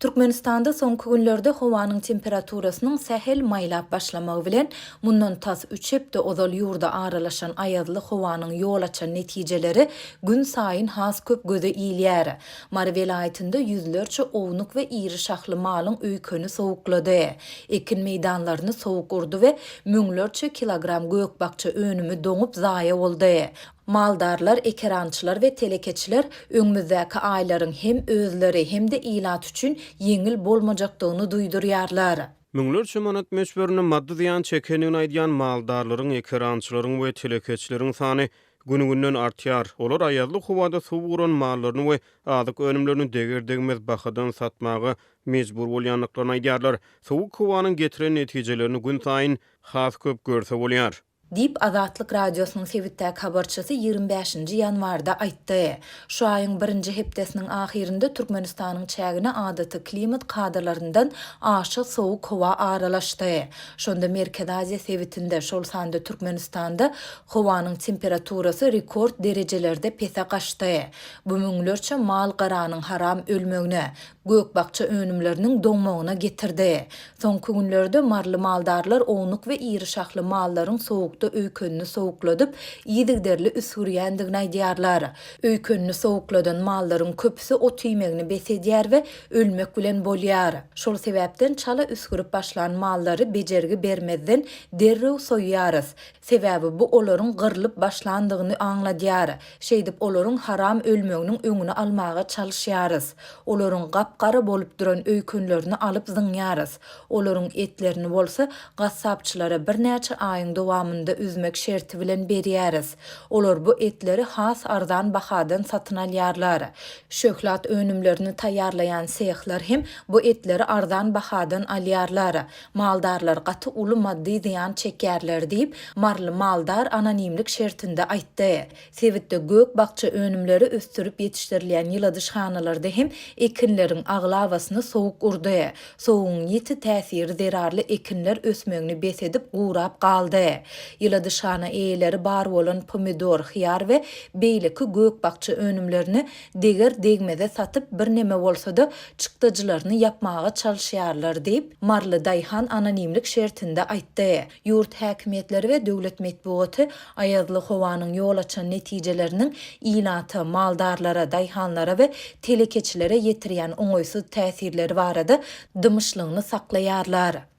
Türkmenistanda soňky günlerde howanyň temperaturasynyň sähel maýlap başlamagy bilen, mundan tas üç hepde ozal ýurda aralaşan aýazly howanyň ýol açan netijeleri günsaýyn has köp göze ilýär. Mary welaýatynda ýüzlerçe ownuk we iri şahly malyň öýkeni sowuklady. Ekin meýdanlaryny sowuk urdy we müňlerçe kilogram gök-bakja önümi doňup zaýa boldy. Maldarlar, ekerançylar we telekeçiler öňümizdäki aýlaryň hem özleri, hem-de ilat üçin ýeňil bolmajakdygyny duýdurýarlar. Müňlerçe manat möçberinde maddy zyýan çekendigini aýdýan maldarlaryň, ekerançylaryň we telekeçileriň sany gün-günden artýar. Olar aýazly howada suw guran mallaryny we azyk önümlerini deger-degmez bahadan satmaga mejbur bolýandyklaryny aýdýarlar. Sowuk howanyň getiren netijelerini günsaýyn has köp görse bolýar. Diýip, Azatlyk Radiosynyň sebitdäki habarçysy 25-nji ýanwarda aýtdy. Şu aýyň birinji hepdesiniň ahyrynda Türkmenistanyň çägine adaty klimat kadalaryndan aşa sowuk howa aralaşdy. Şonda Merkezi Aziýa sebitinde, şol sanda Türkmenistanda howanyň temperaturasy rekord derejelerde pese gaçdy. Bu müňlerçe mal-garanyň haram ölmegine, gök-bakja önümleriniň doňmagyna getirdi. Soňky günlerde maryly maldarlar ownuk we iri şahly mallaryň sowukda öýkenini sowukladyp, yzygiderli üsgürýändigini aýdýarlar. Öýkenini sowukladan mallaryň köpüsi ot iýmegini bes edýär we ölmek bilen bolýar. Şol sebäpden çala üsgürip başlan mallary bejergi bermezden derrew soýýarys. Sebäbi bu olaryň gyrlyp başlandygyny aňladýar. Şeýdip olaryň haram ölmeginiň öňüni almaga çalyşýarys. Olaryň gap-gara bolup duran öýkenlerini alyp zyňýarys. Olaryň etlerini bolsa gassapçylara birnäçe aýyň dowamynda üzmek şerti bilen berýäris. Olar bu etleri has arzan bahadan satyn alýarlar. Şöhlat önümlerini taýýarlaýan sehler hem bu etleri arzan bahadan alýarlar. Maldarlar gaty uly maddy zyýan çekýärler diýip, maryly maldar anonimlik şertinde aýtdy. Sebitde gök-bakja önümleri ösdürip ýetişdirilýän ýyladyşhanalarda hem ekinleriň aglabasyny sowuk urdy. Sowugyň ýiti täsiri zerarly ekinler ösmegini bes edip gurap galdy. Ýyladyşhana eýeleri bar bolan pomidor, hyýar we beýleki gök-bakja önümlerini deger-degmeze satyp birneme bolsa-da çykdajylaryny ýapmaga çalyşýarlar diýip, maryly daýhan anonimlik şertinde aýtdy. Ýurt häkimiýetleri we döwlet metbugaty aýazly howanyň ýol açan netijeleriniň ilata, maldarlara, daýhanlara we telekeçilere ýetirýän oňaýsyz täsirleri barada dymyşlygyny saklaýarlar.